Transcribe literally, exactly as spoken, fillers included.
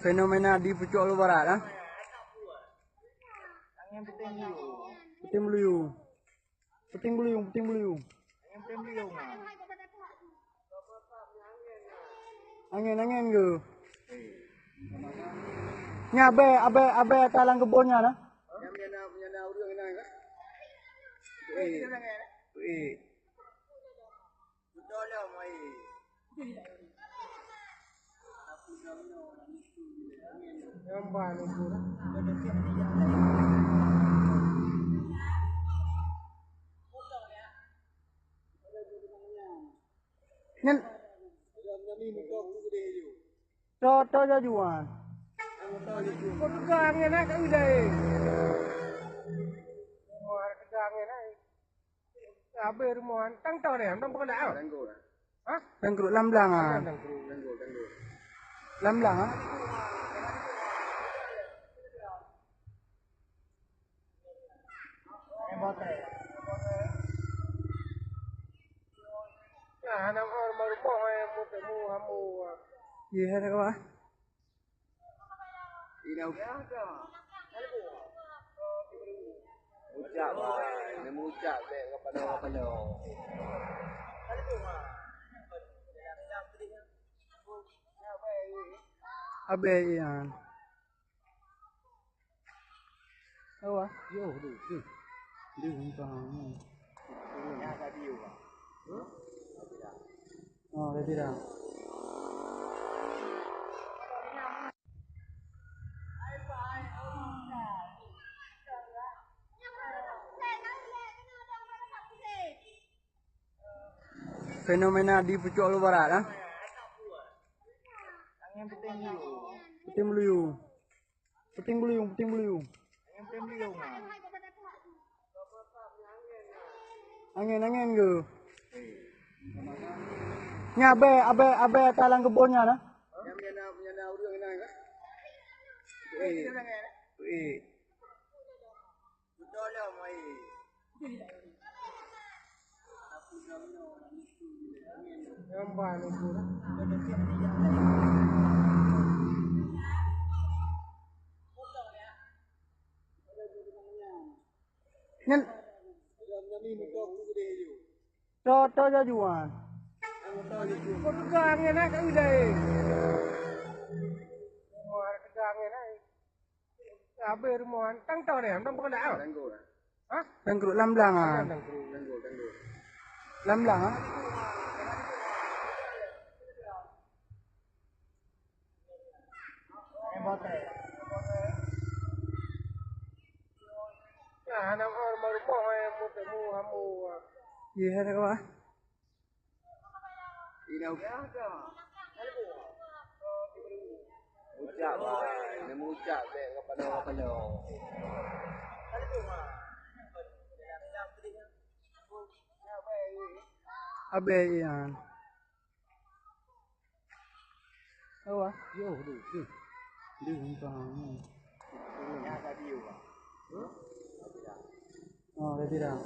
Fenomena di Pucok Alue Barat, ah. Puting beliung. Puting beliung, puting beliung. Angén, angén ke? Nyan abèe, abèe, abèe ata lam keubon nyan, ah. Nyan. Tho, tho jajuan. Kok teuka angén, eh, kat ulèe. Wah, teuka angén, eh. Habéh rumoh, tang tho deh, tang peukeulak, ah. Hah? Tangkruk lam blang, ah. Tangkruk. Lam blang, ah. Nah, hana meu'en bak rumoh, eh, mutemu hamu, ah. Iya, ada apa? Ucak, bah. Nemu ucak, bèk kapalo-kapalo. Abèe ian. Awah. Yo, deh, deh. Deh, entah. Oh, dah tidak. Fenomena di Pucok Alue Barat, ah. Puting beliung. Puting beliung, puting beliung. Angén, angén ke? Nyan abèe, abèe, abèe ata lam keubon nyan, ah. Nyan. Tho, tho jajuan. Kok teuka angén, eh, kat ulèe. Wah, teuka angén, eh. Habéh rumoh, tang tho deh, tang peukeulak, ah. Hah? Tangkruk lam blang, ah. Tangkruk. Lam blang, ah. Nah, hana meu'en bak rumoh, eh, mutemu hamu, ah. Iya, ada apa? Ucak, bah. Nemu ucak, bèk kapalo-kapalo. Abèe ian. Awah. Yo, deh, deh. Deh, entah. Oh, dah tidak.